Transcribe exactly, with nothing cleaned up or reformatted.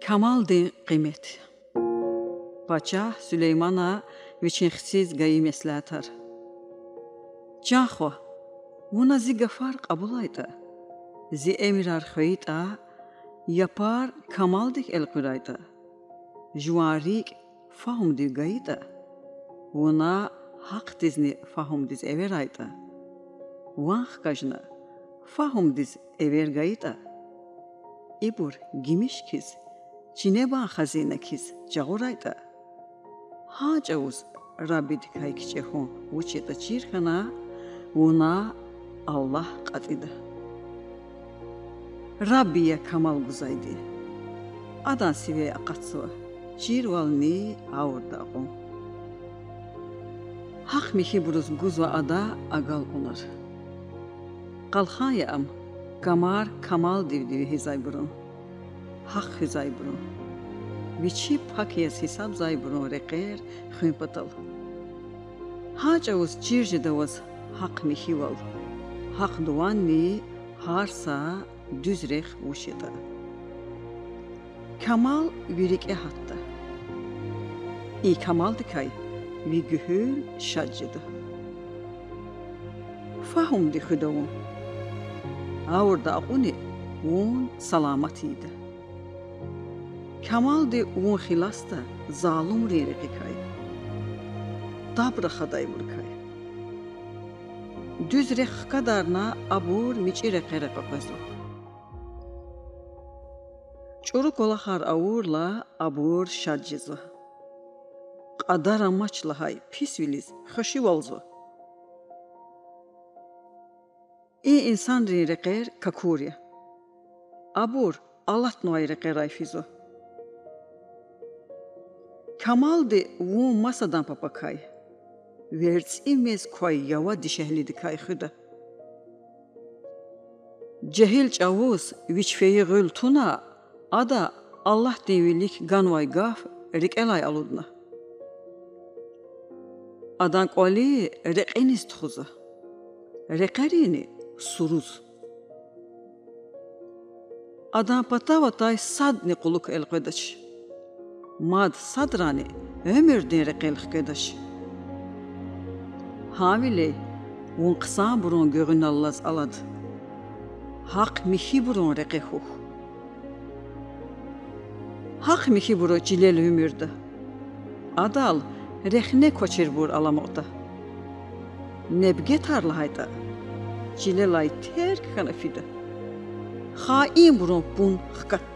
Камалдин къимет. Пачагь Сулеймана вичин хциз гайи меслятар. Чан хва, вуна зи гафар кьабулайтӀа, зи эмирар хвейитӀа, япар камалдик элкъуьрайтӀа, жуван рикӀ фагьумдив гайитӀа, вуна гьахъдизни фагьумдиз эверайтӀа, ван хкажна, фагьумдиз эвер гайитӀа, ибур гимиш хьиз, чинебан хазина хьиз жагъурайтӀа, гьа чӀавуз Раббидикай кичӀе хьун вуч ятӀа чир хьана, вуна Аллагь кьатӀида. Рабби я камал гузвайди. Адан сивяй акъатзава чирвални гъавурда акьун. Гьахъ-михьибуруз гузва Ада агалкьунар. Къалхан я ам камар-камалдивди вегьизвайбурун, гьахъ хуьзвайбурун, Вичи пак яз гьисабзавайбурун рекьер хуьн патал. Гьа чӀавуз чир жеда ваз гьахъ-михьивал, гьахъдуванни гьар са дуьз рехъ вуч ятӀа. Камал ви рикӀе гьатда. И камалдикай ви гуьгьуьл шад жеда. Фагьумди хуьда вун, гъавурда акьуни вун саламат ийида. Камалди вун хиласда залумрин рекьикай, таб рахадайбурукай. Дуьз рехъ хкадарна, абур мичӀи рекьера къекъвезва. ЧӀуру кӀвалахар авурла, абур шад жезва. Кьадар амач лагьай писвилиз хвешивалзава. И инсанрин рекьер какур я. Абур алатнавай рекьерай физва. Камалди вун масадан папакай, верцӀи мез квай ява дишегьлидикай хуьда. Жегьил чӀавуз вич фейи гъуьл туна, ада Аллагьдин вилик ганвай гаф рикӀелай алудна. Адан кӀвали рекьиниз тухузва, рекьерини суруз. Адан патав атай садни кьулухъ элкъведач, мад садрани уьмуьрдин рекьел хкведач. Гьавиляй вун хъсанбурун гуьгъуьналлаз алад, гьахъ-михьибурун рекье хьухь. Гьахъ-михьибуру чилел уьмуьрда, адал рехне квачирбур аламукьда. Небгетар лагьайтӀа, чилелай терг хьана фида, хаинбурун пун хкат